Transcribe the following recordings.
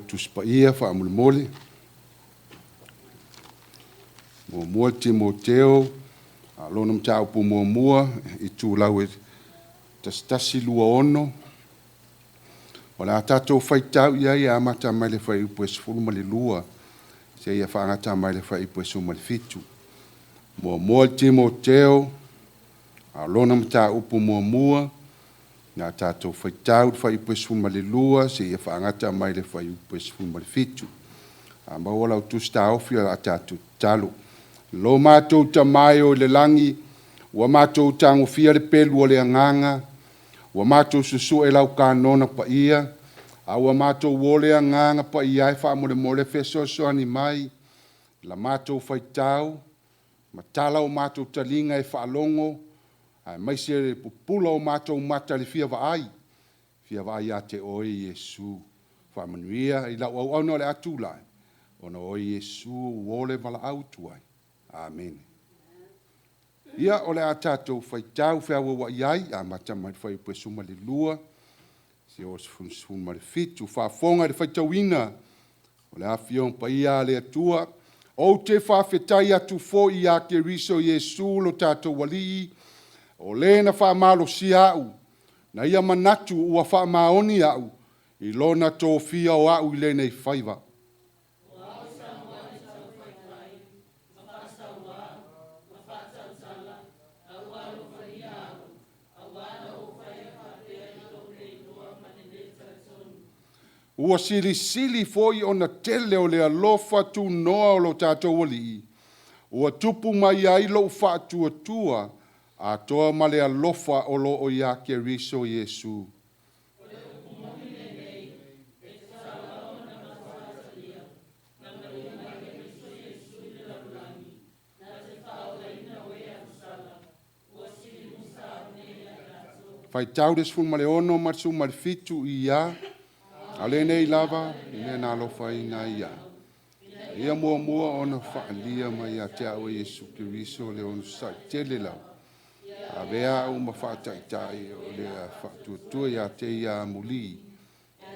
Tusi Paia faamolemole. Muamua Timoteo, a o lona mataupu muamua, itulau e 11:26. O le a tatou faitau i ai e amata mai le fuaiupu e 12 seia faagata mai le fuaiupu e 17. Muamua Timoteo, a o lona mataupu muamua, o le a tatou faitau i le fuaiupu e 12 seia faagata mai le fuaiupu e 17. A maua lau Tusi Taofi o le a tatou tatalo. Lo matou Tama e o i le lagi, ua matou tagofia le pelu o le agaga, ua matou susue lau kanono paia, a ua matou o le Agaga Paia e faamolemole fesoasoani mai i la matou faitau, matala o matou taliga e faalogo, aemaise le pupula o matou mata i le fia vaai, e fia vaai ia te Oe Iesu. Faamanuia i lau auauna o le a tulai, ona o oe Iesu ua o le valaau atu ai. Amene. Ia, o le a tatou faitau feauauai ai, amata mai le fuaiupu e 12 seia oo i le 17. Faafofoga i le faitauina o le Afioga Paia a le Atua. Ou te faafetai atu foi ia Keriso Iesu lo tatou Alii, o le na faamalosia au, na ia manatu ua faamaoni au i lona tofia o au i lenei faiva. Ua silisili foi ona tele o le alofa tunoa o lo tatou Alii, ua tupu mai ai lou faatuatua, atoa ma le alofa o lo o ia Keriso Iesu. Faitau le 16 ma le 17 ia, a o lenei lava le mea na alofaina ai au, ina ia muamua ona faaalia mai ia te au e Iesu Keriso le onosai tele lava, e avea au ma faataitai o le faatuatua ia te ia amuli,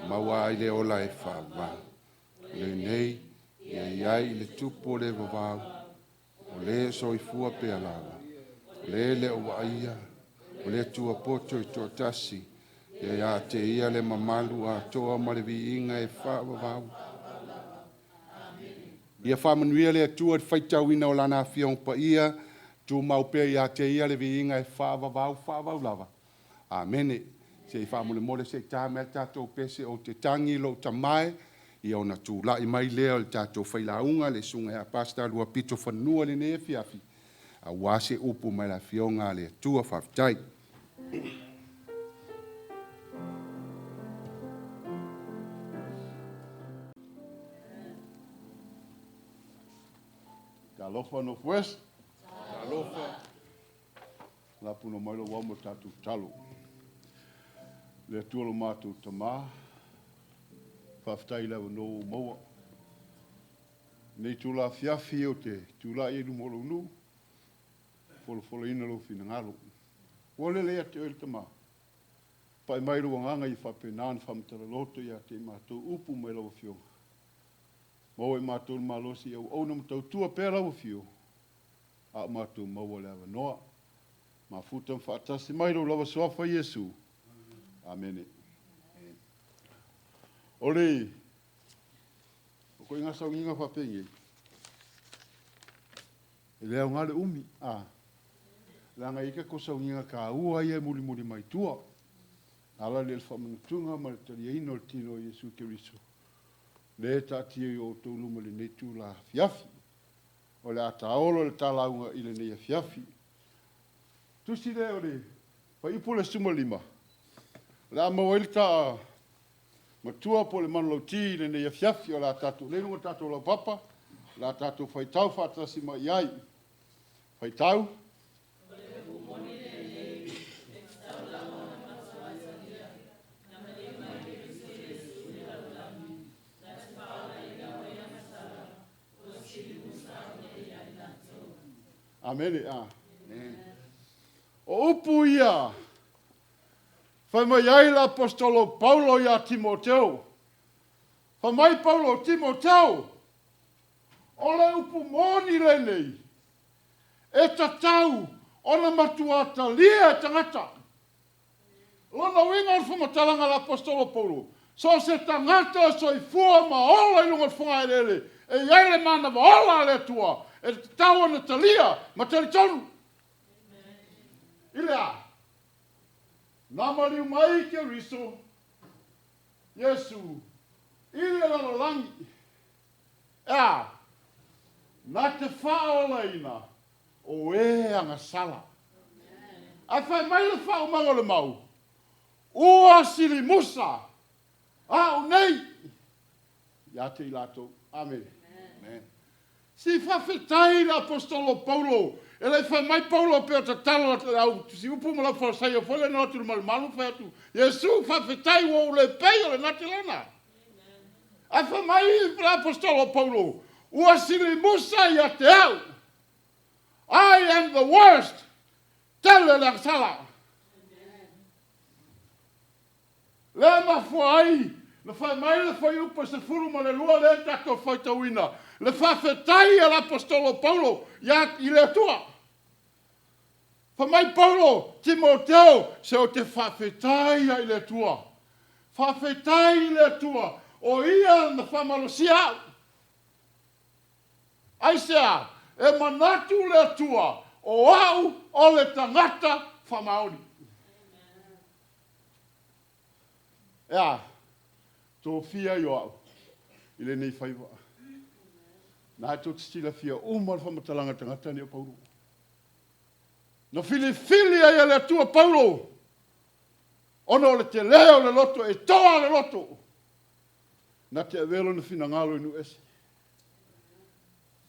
e maua ai le ola e faavavau. O lenei, ia i ai i le Tupu o le vavau, o le soifua pea lava, o le e le o vaaia, o le Atua poto e toatasi, ia ia te Ia le mamalu atoa ma le viiga e faavavau. Ia faamanuia le Atua i le faitauina o Lana Afioga Paia, tumau pea ia te Ia le viiga e faavavau, faavavau lava. Amene. Se i faamolemole se i ta mai le tatou pese Ou te tagi i lou Tama e, ia ona tulai mai lea o le tatou failauga le susuga ia Pastor Luapito Fanua i lenei afiafi, aua se upu mai le Afioga a le Atua. Faafetai. Talofa North West. Talofa. Lapu na mai lou ao ma tatou tatalo. Le Atua lo matou Tama, faafetai i le avanoa ua maua. Lenei itula afiafi ou te tulai ai i luma o lou nuu, folafolaina lou finagalo. Ua lele ia te oe le Tama, pai mai lou agaga ia faapena ona faamatala loto ia te i matou upu mai lau Afioga. Maua e matou le malosi e auauna ma tautua pea lau afio, a o matou maua le avanoa. Mafuta ma faatasi mai lou lava suafa Iesu. Amene. O le o koiga saugiga faapenei, e le aoga le umi, a, leaga e i ai tatou saugiga taua ia e mulimuli mai tua, e ala lea i le faamanatuga ma le taliaina o le tino o Iesu Keriso, lea e taatia i o outou luma i lenei itula afiafi. O le a taolo le ta lauga i lenei afiafi. Tusi lea o le Fuaiupu le 15, o le a maua ai le ta matua po o le manulauti i lenei afiafi. O le a tatou, lea e i luga o le tatou laupapa, o le a tatou faitau faatasi mai i ai. Faitau. Amene. O upu ia fai mai ai le Aposetolo o Paulo ia Timoteo. Fai mai Paulo, Timoteo, o le upu moni lenei, e tatau ona matua talia e tagata. O lona uiga o le faamatalaga a le Aposetolo Paulo, so o se tagata e soifua ma ola i luga o le fogaeleele, e i ai le manava ola a le Atua, e tatau ona talia ma talitonu. I le a? Na maliu mai Keriso Iesu i le lalolagi, e a? Na te faaolaina o e agasala. Ae fai mai le faaumaga o le mau, Ua silimusa au nei ia te i latou. Amene. Si faafetai i le Aposetolo Paulo, e le i fai mai Paulo pei o tatalo a le au tusiupu ma le aufalesaio foi lea na o atu i le malumalu ma fai atu, Iesu, faafetai ua ou le pei o lena telena. Ae fai mai le Aposetolo Paulo, ua silimusa ia te au. I am the worst. Tele le agasala. Lea e mafua ai na fai mai le fuaiupu e 12 lea tatou faitauina, le faafetai a le Aposetolo Paulo ia i le Atua. Fai mai Paulo, Timoteo, se ou te faafetai lava i le Atua. Faafetai i le Atua o Ia na faamalosia au. Aisea? E manatu le Atua o au o le tagata faamaoni. E a? Tofia ai o au i lenei faiva. Na tou te silafia uma le faamatalaga tagata nei o Paulo. Na filifili ai e le Atua Paulo ona o le tele o le loto, e toa le loto. Na te avea lona finagalo i nuu ese.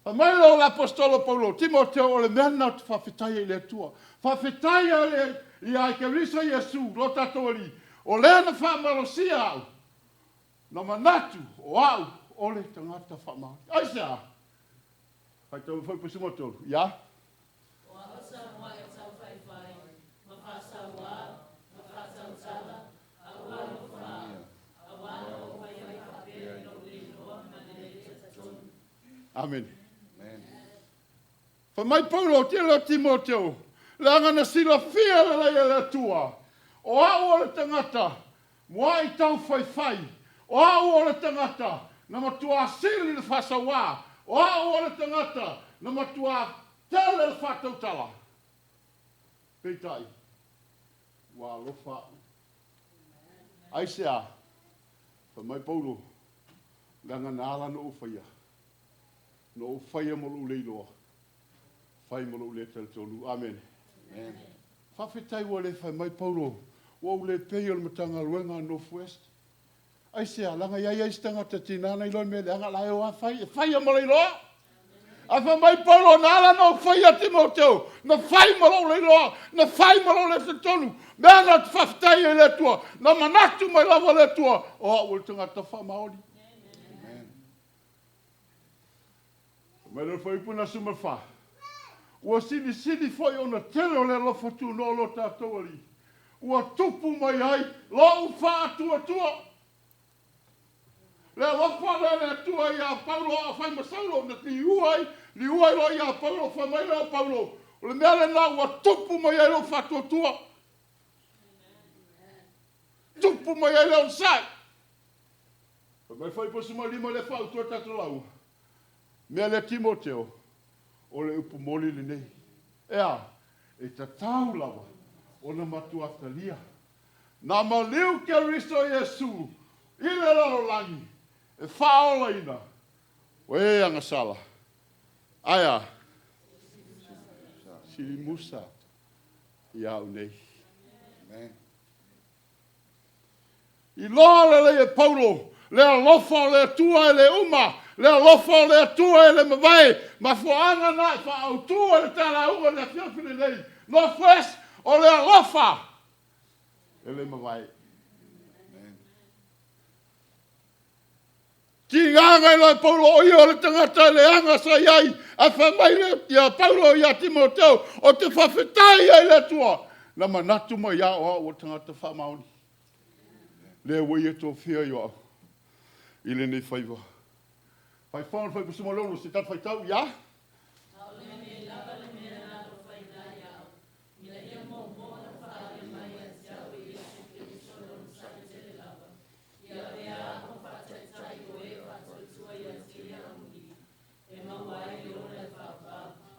Fai mai lea o le Aposetolo Paulo, Timoteo, o le mea lena ou te faafetai ai i le Atua. Faafetai a le ia Keriso Iesu, lo tatou Alii, o lea na faamalosia au, na manatu o au o le tagata faamaoni. Aisea? Faitau foi Pasuma 3, ia. O au Samoa e taufaifai, ma faasauā, ma faatautala, a ua alofa au, auā na ou faia faapea i lou le iloa ma le lē talitonu. Amene. Fai mai Paulo tele o Timoteo, leaga na silafia lelei e le Atua, o au o le tagata mua'i taufaifai, o au o le tagata na matuā sili le faasauā, o au o le tagata na matuā tele le faatautala. Peitai, ua alofa au. Aisea? Fai mai Paulo, leaga na ala ona ou faia, na ou faia ma lou le iloa, fai ma lou le talitonu. Amene. Faafetai ua le fai mai Paulo, ua ou le pei o le Matagaluega a North West. Aisea? Leaga e i ai lava isi tagata tiga ona iloa le mea leaga, la e o lava fai, e faia ma le iloa. Ae fai mai Paulo, na ala ona ou faia Timoteo, na fai ma lou le iloa, na fai ma lou le talitonu. Mea na ou te faafetai ai i le Atua, na manatu mai lava le Atua, o au o le tagata faamaoni. Fai mai le fuaiupu 14, Ua silisili foi ona tele o le alofa tunoa o lo tatou Alii, ua tupu mai ai lou faatuatua. Le alofa lea o le Atua ia Paulo a o fai ma Saulo, na liua ai, liua ai loa ia Paulo, fai mai lea o Paulo, o le mea lena ua tupu mai ai lou faatuatua. Tupu mai ai le onosai. Fai mai foi 15 lea faautua tatou lauga. Mea lea Timoteo, o le upu moni lenei. E a? E tatau lava ona matua talia. Na maliu Keriso Iesu i le lalolagi e faaolaina o e agasala. Ae a? Silimusa ia au nei. Iloa lelei e Paulo le alofa o le Atua e le uma, le alofa o le Atua e le mavae, mafuaaga na e faaautu ai le ta lauga i le afiafi lenei, North West, o le alofa e le mavae. Tigaga i loa e Paulo o ia o le tagata e leaga sa i ai, ae fai mai le ia Paulo ia Timoteo, ou te faafetai ai i le Atua, na manatu mai ia o au o le tagata faamaoni. Lea ua ia tofia i o au. I lenei faiva. Faifaga le fuaiupu 16 se tatou faitau ia.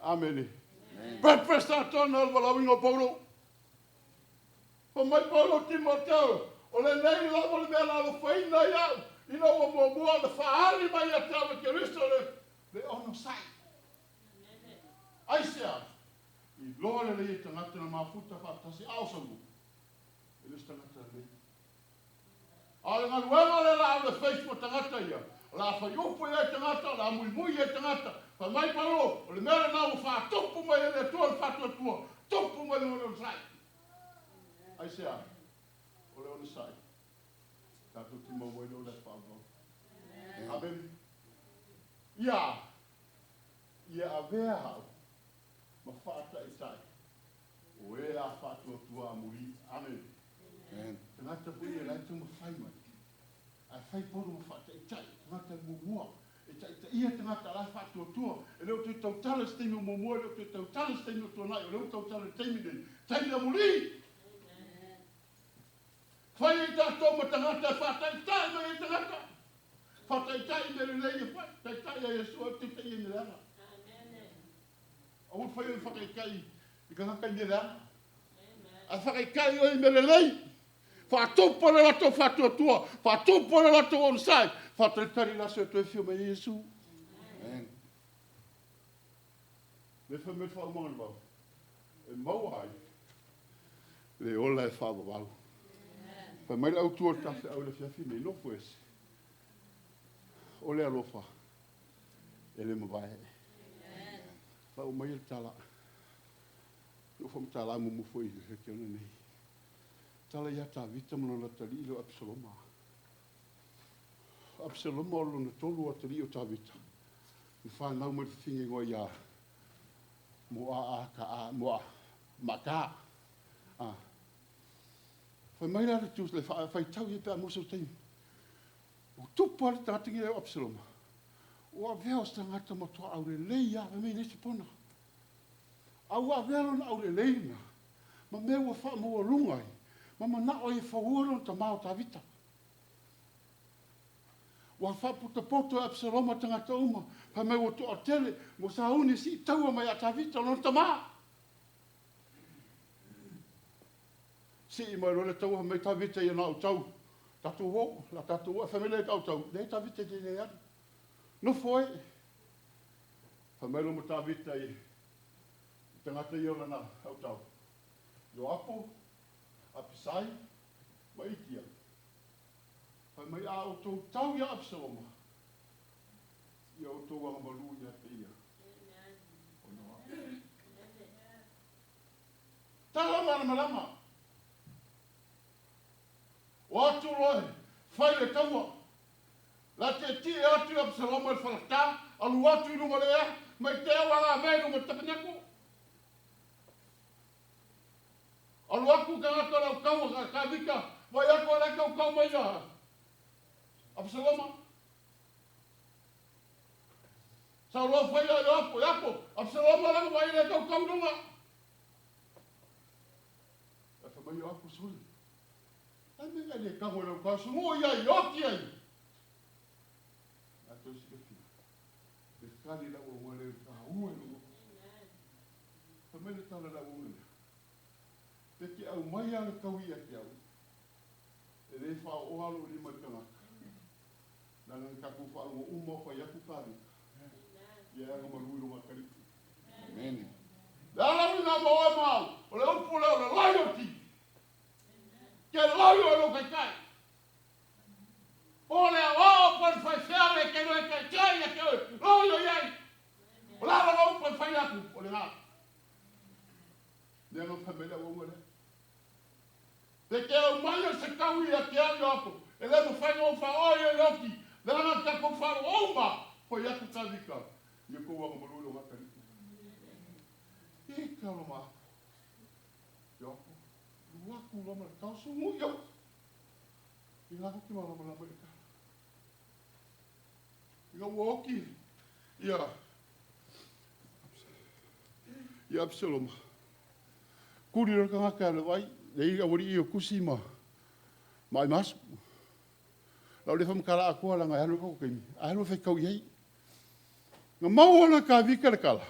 Amene. Purpose atoa o le valaauina o Paulo. Fai mai Paulo Timoteo, o lenei lava le mea na alofaina ai au, ina ua muamua ona faaali mai ia te au e Keriso le onosai. Aisea? Iloa lelei e tagata na mafuta faatasi a o sau, e le o se tagata lelei. A o le galuega lea la au le face mo tagata ia, o le a fai upu i ai tagata, o le a muimui i ai tagata. Fai mai Paulo, o le mea lena ua faatupu mai e le Atua le faatuatua, tupu mai le onosai. Aisea? O le onosai. Tatou te maua ai le ola e faavavau. Amen. Ia, ia avea au ma faataitai o e a faatuatua amuli. Amen. Amen. Tagata foi ia la e taumafai mai. Ae fai Paulo ma faataitai, tagata muamua. E taitaia tagata la e faatuatua. E le o toe tautala se taimi o muamua, e le o toe tautala se taimi o tuanai, o lea ua tautala i le taimi nei. Taimi amuli! Fai ai tatou ma tagata e faataitai mai ai tagata. Faataitai i mea lelei e fai. Taitai ia Iesu e taitai i mea leaga. Aua fai oe faataitai i tagata i mea leaga. Ae faataitai oe i mea lelei. Faatupu le latou faatuatua, faatupu le latou onosai, faatalitali le aso e toe afio mai ai Iesu. Amen. Le fai mai le faaumaga o le vao, e maua ai le ola e faavavau. Fai mai le autu o le tafeau i le afiafi nei, nofo ese. O le alofa, e le mavae. Lau mai le tala. No whamatala mumu i le ke ona nei. Tala ia Tavita ma lona talii le o Absaloma. Absaloma o lona tolu atalii o Tavita. Na whanau mai le fafine ingoa ia Moa a ka a Moa Maka. Ah. Fai mai la le tu le faitau ia pe a mo sau taimi. O tupu a le tagata ngi o Absaloma. O avea o se tagata matua aulelei ia, fai mai le se pona. A ua avea lona aulelei na, ma mea ua faamaualuga ai, ma manao ai e fauua lona tamā o Tavita. Ua faaputapoto e Absaloma tagata uma, fai mai ua toatele, mo sauni si taua mai a Tavita lona tamā. Si mai loa le taua mai Tavita ia na au tau. Tatou o, la tatou o, fai mai le au tau, le Tavita te le alu. Nofo e. Fai mai loa ma Tavita i tagata ia o lana au tau. Ioapo, Apisai, ma Itia. Fai mai a outou tau ia Absaloma, ia outou agamalu ia te ia. Ona o au. Tala malamalama. O atu loa fai le taua. La tietie atu i Absaloma i le falata, alu atu i luga o le ea, mai te au aga mea i luga o le tapeneko. Alu atu tagata o le autaua ka Tavita, vai atu o le kaukau mai ia Absaloma. Saulo fai ia Ioapo, Iapo, Absaloma langa vai le kaukau i luga. E fai mai Ioapo sole. Ai me ngai le kago i lau kaso, ngo ia i oti ai. A toi silafia. Le kali lau au le ka ue lunga. Fai mai le tala lau au lea. Pe te au mai a le kau ia te au. E le whaoa alo lima i tagata. Nana na tatou faalogo uma o fai atu Tavita. Ia aga malu i longa atalii. Amen. Le ala uiga ma oe ma au, o le upu lea o le loyalty. Ke loyal e lou taitai. Po o le aoao po o le faifeau e te iloa e taitai ia te oe, loyal i ai. O le a lava upu e fai atu, o lena. Lea na fai mai le auauna lea. Pe te aumai o se tau ia te au Ioapo, e le mafai ona ou faaoa ia i le oti, leaga na tatou faalogo uma, fai atu Tavita, ia tou agamalu i lona atalii. E te alo ma apo. Ioapo, alu atu loa ma le taoso, ngui au. I la te malamalama i le tala. Ina ua oki ia ia Apisaloma. Kuli le tagata le vai, le i aualii o Kusi ma Aimaso. Lau le faamatala atoa laga e alu i le taimi, ae alu e faitau i ai. Na maua loa e Kavika le tala.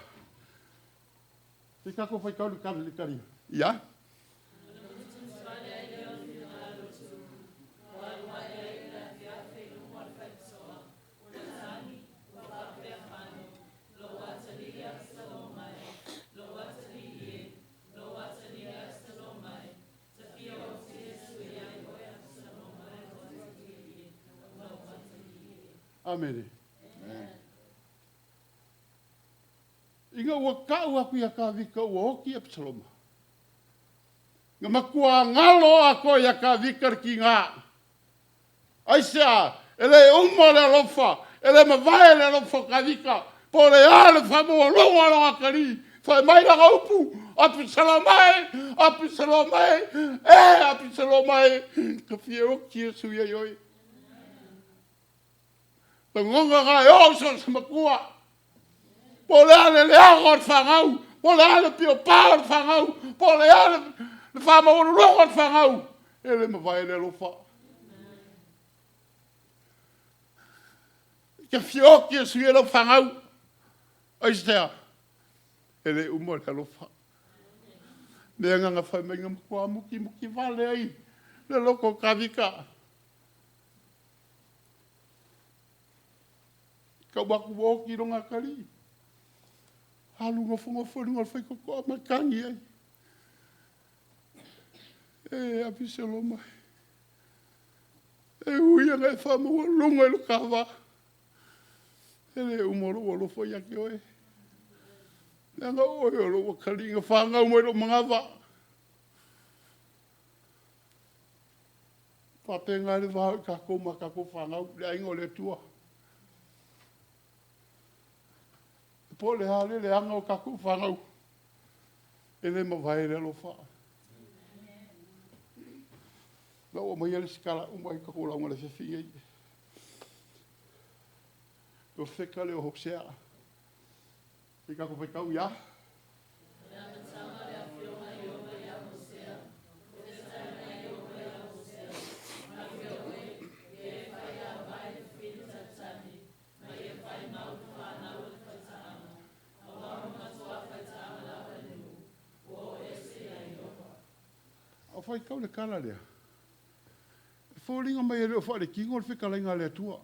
Se i tatou faitau le tala i le tali. Ia. Amene. Ina ua tau atu ia Kavika ua oti Apisaloma. Na matua galo atoa ia Kavika le tiga. Aisea, e le uma le alofa, e le mavae le alofa o Kavika, po o le a le faamaualuga o lona atalii. Fai mai lana upu, Apisaloma e, Apisaloma e, e Apisaloma e, ka fia oti Iesu ia i oe. Lagona na e oo i so o se matua. Po o le a le leaga o le fanau, po o le a le piopa o le fanau, po o le a le faamaualuluga o le fanau, e le mavae le alofa. E te fia oti e sui ai lau fanau. Aisea? E le uma le alofa. Mea na na fai mai na matua mutimuti vale ai le loto o Kavika. Tau atu ua oti lona atalii. Alu nofonofo i luga o le faitotoa ma tagi ai. E Apisaloma, e ui ina e faamaualuga i lo ta va, e le uma lou alofa ia te oe. Leaga o oe o lou atalii na fanau mai lou manava. Faapena le va o i tatou ma tatou fanau, le aiga o le Atua. Po o le a le leaga o tatou fanau, e le mavae le alofa. Na ou aumaia le isi tala uma ai tatou lauga i le afiafi nei. Profeta lea o Hosea. Se i tatou faitau ia. A faitau le tala lea, e foliga mai e le o faaletino le fetalaiga a le Atua.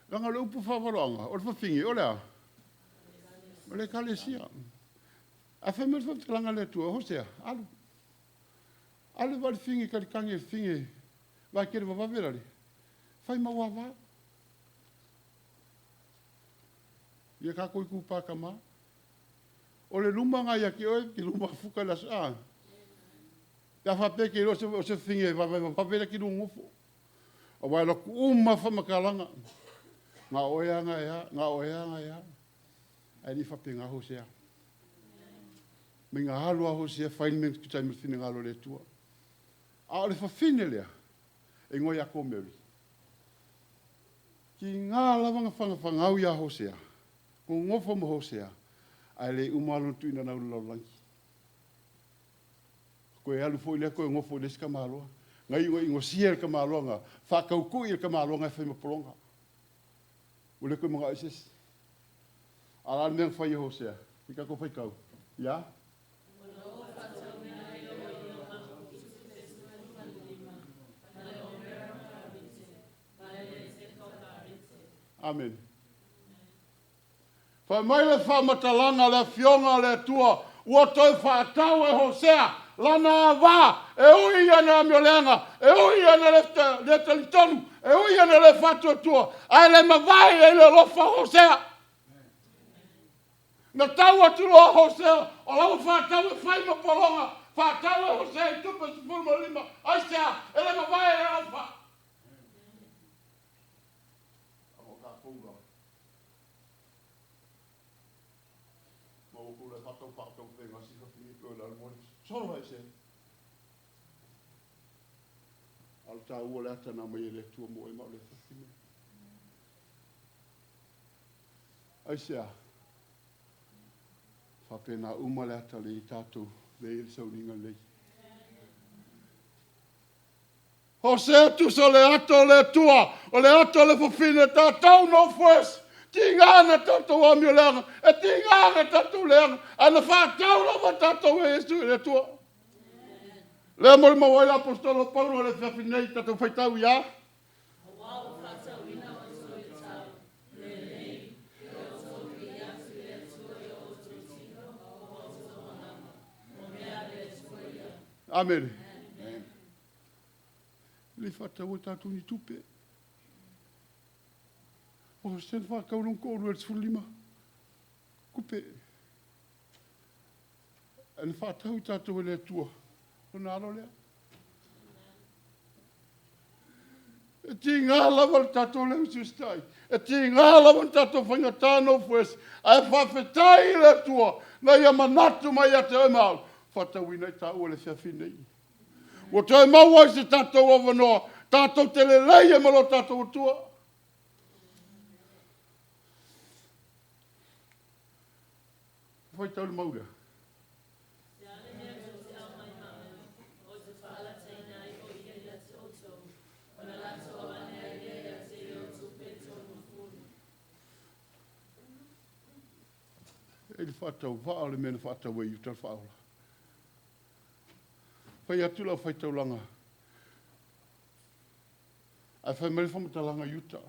Leaga o le upu faavaloaga, o le fafine, o le a? O le Ekalesia. Ae fai mai le faamatalaga a le Atua, Hosea, alu. Alu e vaai le fine talitagi e fine, vai tele vavave lale, fai mau ava. Ia tatou itupa tama. O le luma na ia te oe, te luma fuka le aso, a. Pe a faapea e te iloa o se fafine e vavave vavave la te nonofo. Aua e alu atu uma faamatalaga. Na o oe lava na e a, na o oe lava na e a. Ae le i faapena Hosea. Mai na alu lava Hosea fai le mea na tusa ai ma le finagalo o le Atua. A o le fafine lea, e igoa ia Komeri. Tiga lava na fanafangau ia Hosea, nonofo ma Hosea, ae le uma lava lona tuuina lau i le lalolagi. Toe alu foi lea toe nofo i le isi tamaloa. Na iu ina inosia e le tamaloa na faatautui e le tamaloa na e fai ma pologa. Ua le toe manao i se isi. A o le a le mea na fai e Hosea? Se i tatou faitau. Ia? Amene. Fai mai le faamatalaga a le Afioga a le Atua, ua toe faatau e Hosea lana ava, e ui i ana amioleaga, e ui i ana le talitonu, e ui i ana le faatuatua, ae le mavae ai le alofa o Hosea. Na tau atu loa Hosea, o la ua faatau e fai ma pologa, faatau e Hosea i tupe 15, aisea? E le mavae le alofa. Ma ua tulai faatau faatau fegasi fafine pe o le alu sola e se. A o le taua o le ata na aumai e le Atua mo oe ma au le fafine. Aisea? Faapena uma le ata le i tatou le i le sauniga lenei. O se tusa o le ato o le Atua, o le ato o le fafine tatou nofo ese, tiga na tatou amioleaga, e tiga na tatou leaga, ae na faatau lava tatou e Iesu i le Atua. Lea molimau ai le Aposetolo o Paulo i le afiafi nei, tatou faitau ia. Amene. E le i faataua tatou ni tupe. O se na faatau lona toalua i le 15 kupe. Ae na faatau i tatou e le Atua Lona alo lea. E tiga lava le tatou le usiusitai, e tiga lava ona tatou faigata nofo ese, ae faafetai i le Atua na ia manatu mai ia te oe ma au, faatauina i taua i le afiafi lenei. Ua toe maua ai se tatou avanoa, tatou te lelei ai ma lo tatou Atua. Faitau le mau lea. E le faatauvaa o le mea na faatau ai i uta le faaola. Fai atu lau faitaulaga, ae fai mai le faamatalaga i uta.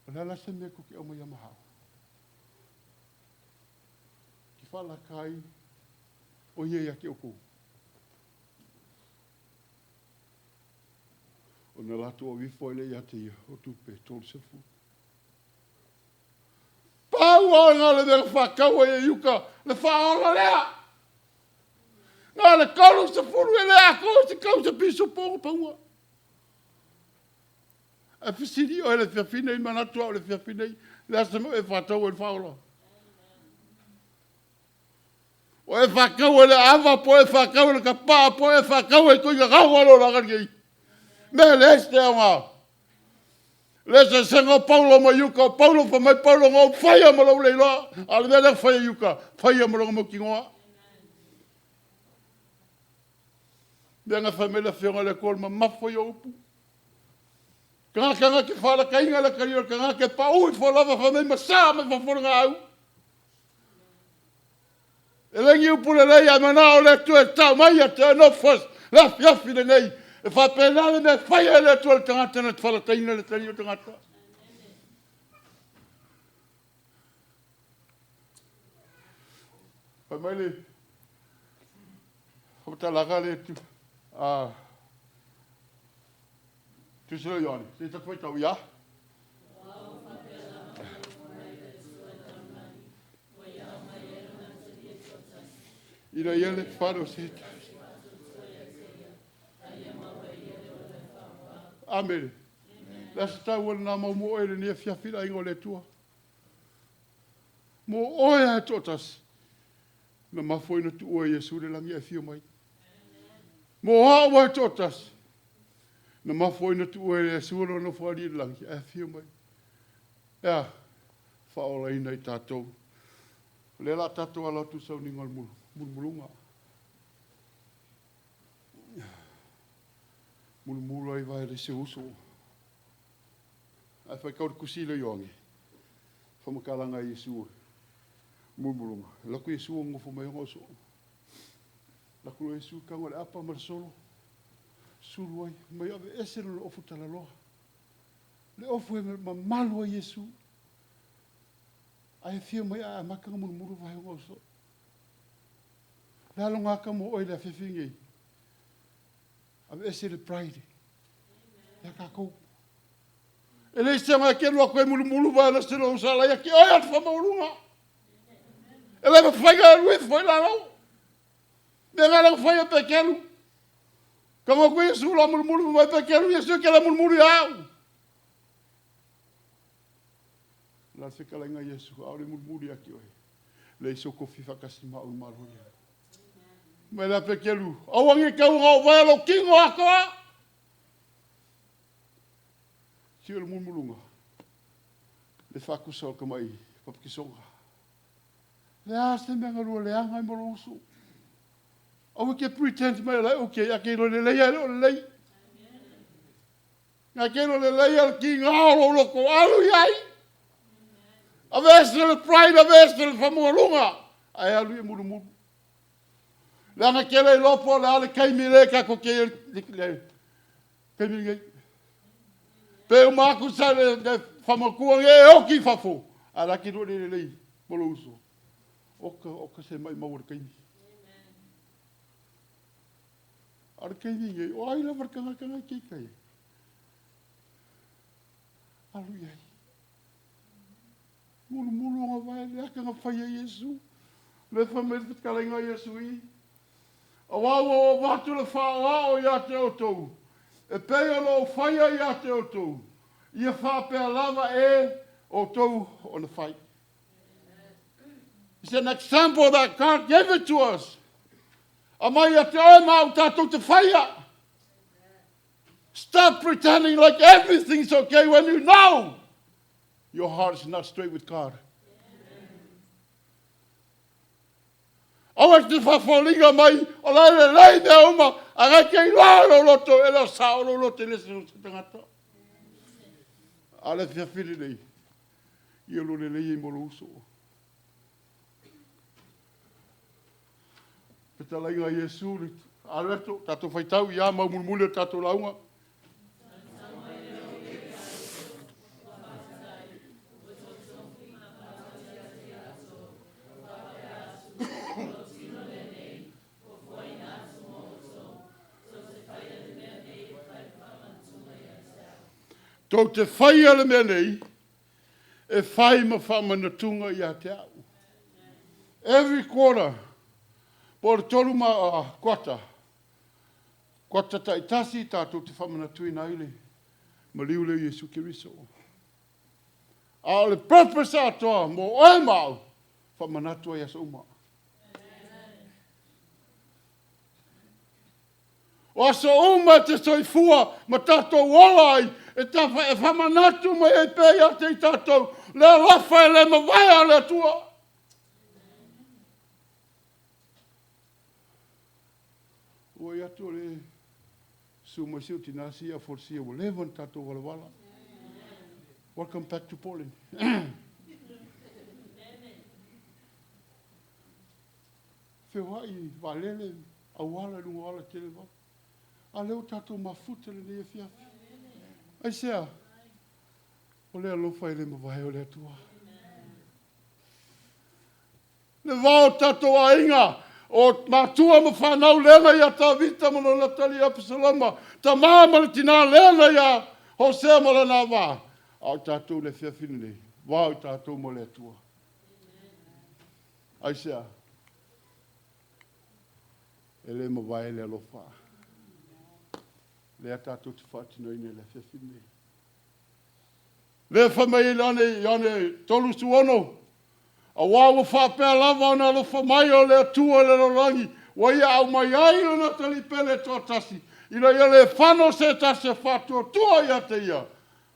O le a la se mea tou te aumaia ma au? Te faalaka ai o ia ia te outou. Ona latou aveifo ai lea ia te ia o tupe e 30. Pau lava lena o le mea na faatau ai e Iuta le faaola lea. Na o le 30 e le atoa se tau se pisupo ona paua. Ae fesili oe i le afiafi nei, manatu au i le afiafi nei, le a se mea o e faatau ai le faaola? O e faatau ai le ava, po o e faatau ai le tapaa, po o e faatau ai toina gaoa le olaga lenei. Mea leai se aoga. Le eseesega o Paulo ma Iuta, o Paulo fai mai Paulo na ou faia ma lou le iloa, a o le mea lea na fai e Iuta, faia ma lona mautinoa. Lea na fai mai le Afioga i le Atua, o le mamafa ia o upu. Tagata na te faalataina le atalia o le tagata e pau ifo lava fai mai masaa mai fafo le gaau. E le ni upu lelei ae manao le Atua e tau mai ia te oe nofo le afiafi lenei. E faapena le mea e faia e le Atua i le tagata na te falataina le atalia o le tagata. Fai mai le faamatalaga le a Tusi Ioane, se i tatou faitau ia. Ina ia le fale o se tasi. Amene. Le aso taua lena mau mo oe i lenei afiafi le aiga o le Atua. Mo oe lava e toatasi. Na mafua ai ona tuua e Iesu le lagi ae afio mai. Mo au lava e toatasi. Na mafua ai ona tuua e Iesu lona nofoalii i le lagi ae afio mai. E a? Faaolaina i tatou. O lea o le a tatou alo atu i le sauniga o le mulumuluga. Mulumulu ai vae le se uso. Ae faitau le tusi lea o Ioane, faamatalaga a Iesu mulumuluga. Alu atu Iesu nonofo mai ona uso. Alu atu loa Iesu tago i le apa ma le solo, sulu ai, mai aveese lona ofu talaloa. Le ofu e mamalu ai Iesu. Ae afio mai ae amata ona mulumulu vae ona uso. Le a lona ata mo oe i le afiafi lenei? Aveese le pride ia tatou. E leai se aga e te alu atu ai mulumulu vae ona se lou sa la ia te oe o le faamaualuga. E le mafai ona alu ifo i lalo. Mea na lea na fai e Pekelu. Tago atu Iesu la mulumulu mai Pekelu, Iesu e te le mulumulu ia au. La le fetalaiga Iesu, a o le mulumulu ia te oe. Leai sou tofi faatasi ma au i Malo ia. Mai la Pekelu, aua ne i tau ona ou vaea lou tino atoa. Sio le mulumuluga. Le faakusa o le tamai papakisoga. Le a se mea galua leaga ai ma lou uso. Aua e te pretend mai o la e okay, a ke iloa lelei lava e le o lelei. Na ke iloa lelei lava le tiga o lou loto, alu i ai. Aveese le pride, aveese le faamaualuga, ae alu i mulumulu. Leaga e te le iloa po o le a le taimi lea tatou te i ai le taimi lenei. Pe uma atu sa le faamatua nei e oti i fafo, ae o la e te lua le lelei ma lou uso. Oka, oka se maumau o le taimi. A o le taimi lenei, o ai lava le tagata na e te ita i ai? Alu i ai. Mulumulu ona vae le ata na fai ai Iesu. Le fai mai le fetalaiga a Iesu i. Auā ua ou avatu le faaoao ia te outou, e pei ona ou faia ia te outou, ia faapea lava e outou ona fai. It's an example that God gave it to us. Aumai ia te oe ma au tatou te faia. Stop pretending like everything's okay when you know your heart is not straight with God. Aua e te faafoliga mai o la e lelei mea uma, a na te iloa lou loto, e le o sao lou loto i le se tagata. A o le afiafi lenei, ia lo lelei ai mo lou uso. Fetalaiga a Iesu, alu atu, tatou faitau ia mau mulimuli o tatou lauga. Tou te faia le mea nei e fai ma faamanatuga ia te au. Every quarter, po o le tolu ma kuata, kuata taitasi tatou te faamanatuina ai le maliu lea o Iesu Keriso. A o le purpose atoa mo oe ma au, faamanatu ai aso uma. O aso uma e te soifua ma tatou ola ai, e tafa e faamanatu mai ai pea ia te i tatou le alofa e le mavae a le Atua. Ua i atu o le susu mai si ou tina sia folasia ua leva ona tatou valavala. Welcome back to Portland. Feoai i vaalele, auala i luga o alatele vave. A lea ua tatou mafuta i lenei afiafi. Aisea? O le alofa e le mavae o le Atua. Le va o tatou aiga, o matua ma fanau lena ia Tavita ma lona atalii ia Apesaloma, tama ma le tina lena ia Hosea ma lona va. A o tatou i le afiafi lenei, va o tatou ma le Atua. Aisea? E le mavae le alofa. Lea tatou te faatinoina i le afiafi lenei. Lea fai mai ai Ioane, Ioane 36, Auā ua faapea lava ona alofa mai o le Atua i le lalolagi, ua Ia aumai ai Lona Atalii Pele e toatasi, ina ia le fano se tasi e faatuatua ia te Ia,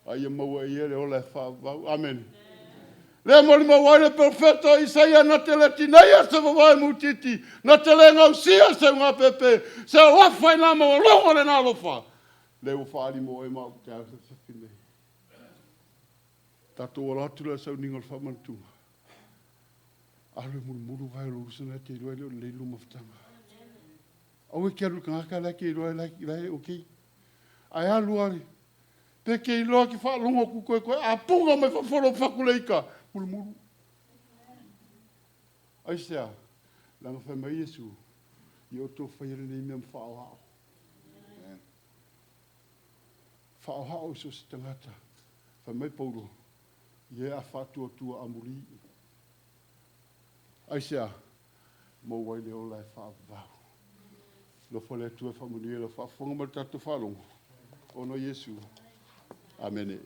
a ia maua e ia le ola e faavavau. Amene. Lea molimau ai le perofeta o Isaia, na te le tineia se vavae mutiti, na te le gausia se ugapepe, se alofa i nā maualuga lena alofa. Lea ua faaali mo oe ma au te afiafi nei. Tatou alo atu lea sauniga o le faamanatuga. Alu e mulumulu vae o lou uso na e te iloa e le o lelei lou mafutaga. Aua e te alu i le tagata la e te iloa la e okay. Ae alu lava pe te iloa te faalogo atu toe toe apuga mai fafo lou fatu le ita. Mulumulu. Aisea? Leaga fai mai Iesu, ia outou faia lenei mea ma faaoao. Faaoao i so o se tagata. Fai mai Paulo, Ia a faatuatua amuli. Aisea? Maua ai le ola e faavavau. Alofa le Atua e faamanuia i lau faafofoga ma le tatou faalogo. Ona o Iesu. Amene.